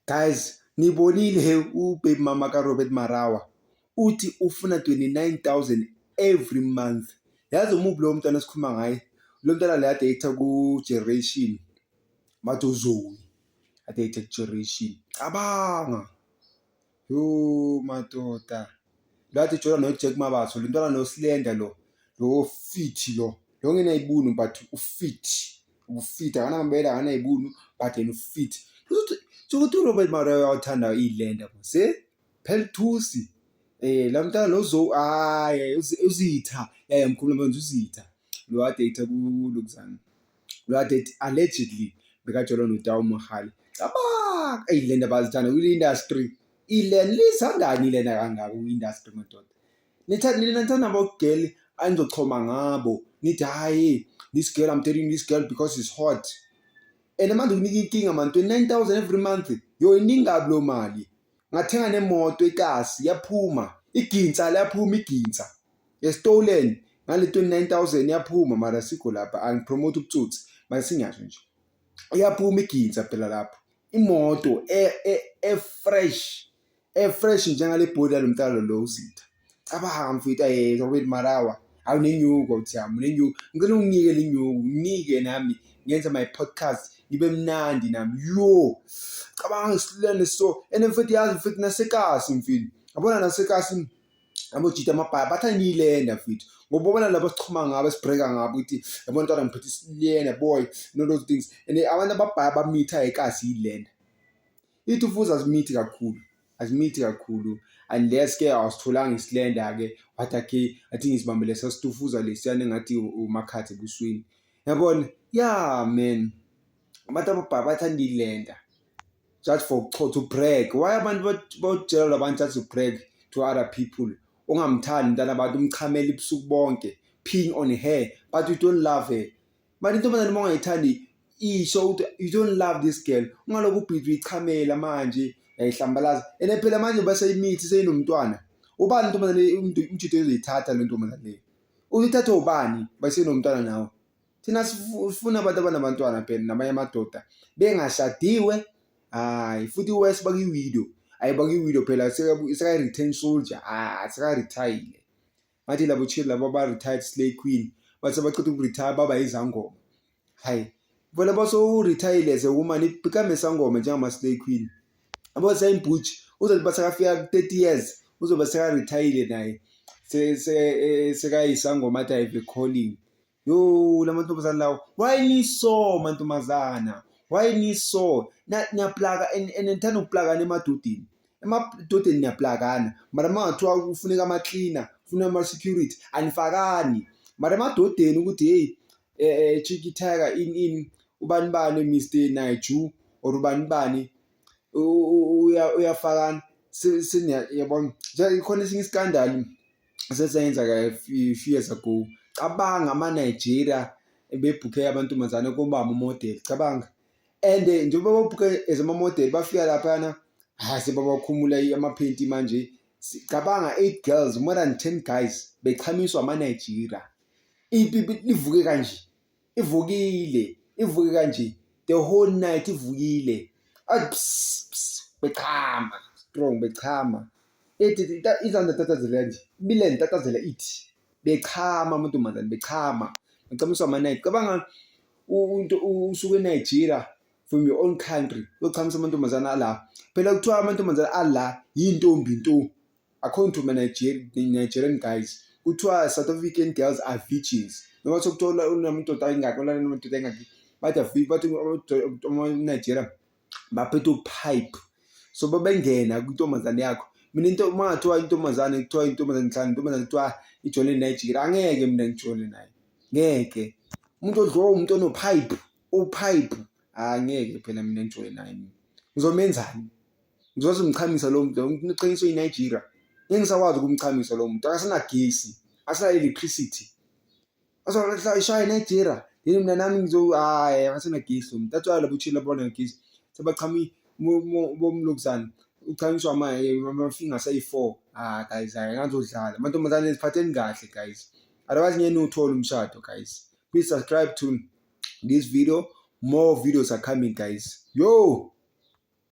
Guys, nibonile ubaby mama kaRobert Marawa uthi ufuna 29,000 every month. Yazi umuphi lo mntwana esikhuluma ngaye? Lo mntwana le ade ku generation bathi uZoe ade ku generation. Cabanga. Yo madoda. Lo ade jola no Jack Mabaso, lo mntwana no Slender lo. Lo fit lo. Lo ngenayibunu but ufit. Ufit akanamabele akanayibunu but yena ufit. Ukuthi uRobert Marawa uyathanda ilenda se phela thusi la mntana lo zo hayi uzitha yaye mkhulu manje uzitha lo ade ku lokuzana lo ade allegedly bekajola noTau Mohale. Cabanga, eyi le ndaba bazithanda kule industry, ile lizandani lena kangaka ku-industry madoda. Nithanda nina nithanda abo-girl anizochoma ngabo nithi hayi, this girl, I'm dating this girl because it's hot. And manje kunika inkinga man, 29,000 every month, yo, iningi kabi lo mali. Ngathenga nemoto ekasi yaphuma iginsa, liyaphuma iginsa estolen ngale 29,000 yaphuma. Mara sikho lapha, angipromote ubutsotsi, mara singiyasho nje, iyaphuma iginsa phela lapho, imoto e-fresh, e-fresh njengale body yalo mntana lo uzitha. Cabanga mfethu, Robert Marawa, awunenyuko uthi yami unenyuko, ngicela unginike le nyuko, nginike nami ngenze my podcast ngibe mnandi nami. Yo, cabanga ngisilene so. And mfethu, yazi mfethu, nasekasi mfethu, yabona nasekasi abojita amabhaya bathanda ilenda mfethu, ngoba ubona labo sichoma ngabo, esibreka ngabo ukuthi yabona ntwana ngiphethe isilenda boy, you know those things. And abantu ababhaya bamitha ekasi ilenda ithi ufuza azimithi kakhulu, azimithi kakhulu unless ke awusitholanga isilenda ke wathi akhe athi ngizibambele sasitufuza lesiyana engathi umakhathi ebusweni, yabona. Yeah man, abantu ababhaya bathanda ilenda just for to brag. Why abantu bawutshela labantu just to brag to other people? Ungamthandi mntana abantu, umchamela ubusuku bonke, peeing on her, but you don't love her. But intombazane uma ungayithandi, isho ukuthi you don't love this girl. Ungalokhu ubhizi uyichamela manje, yayihlambalaza. And phela manje baseyimithi seyinomntwana. Ubani intombazane umjito ezoyithatha le ntombazane leyo? Uyithatha ubani basenomntwana nawe? Thina sifuna abantu abanabantwana phela namanye amadoda bengashadiwe. Hayi futhi wes bakuyi-widow, ayi bakuyi-widow phela, seka-return soldier, ah, seka-retire. Bathi labo chill labo ba-retired slay queen, bathi sebaceda uku-retire baba izangoma. Hayi bona baso-retire as a woman, become isangoma njengama-slay queen. Yabo Saint Butch uzothi basakafika ku-30 years uzobe seka-retire naye, sekayisangoma, athi I have a calling. Yo, la mantombazane lawo, why niso mantombazana, why niso niyaplaka and nithanda ukuplakana emadodeni, emadodeni niyaplakana, mara uma ngathiwa kufuneka ama-cleaner, kufuneka ama-security, anifakani. Mara emadodeni ukuthi hey, Cheeky Tiger in ubani bani Mr Naiju or ubani bani uyafakana yabona. Khona esinye iskandali sesenzeka few years ago. Cabanga, ama-Nigeria ebebhukhe amantombazane kuba ama-model, cabanga. And njengoba babhukhe as ama-model, bafika laphayana, hhayi, sebabakhumula amaphenti manje. Cabanga, eight girls, more than 10 guys, bechamiswa ama-Nigeria. Ipipi livuke kanje, ivukile, ivuke kanje the whole night, ivukile, athi ps ps, bechama strong, bechama, ethi izandla tatazela nje, ibile tatazela, ithi bechama amantombazane, bechama, bechamiswa ama-night. Cabanga into usuke eNigeria from your own country uyochamisa amantombazane ala. Phela kuthiwa amantombazane ala yintombi nto according to my Nigerian guys. Kuthiwa South African girls are virgins, noma sokuthola unamadoda ayingaki, ulala namadoda ayingaki, bathi bathi ama-Nigeria baphethe upipe, so babengena kwintombazane yakho. Mina into uma ngathiwa intombazane, kuthiwa intombazane inhlanu, intombazane kuthiwa ijole eNigeria, angeke mina ngijole naye, ngeke. Umuntu odliwa umuntu onopipe, upipe, angeke phela mina ngijole naye. Mina ngizomenzani? Ngizoze ngichamisa lo muntu uqiniswe iNigeria? Ngeke ngisakwazi ukumchamisa lo muntu, akasenagesi, akasena electricity, azoshaya iNigeria yini? Mina nami ngizo, hayi, akasenagesi lo muntu. That's why labo chilla bona gesi sebachama bomlokuzana, uchanyiswa ama-fingers ayi-four. Ah guys, hayi, ngazodlala amantombazane, ziphatheni kahle guys, otherwise ngeke niwuthole umshado. Guys, please subscribe to this video, more videos are coming guys. Yo.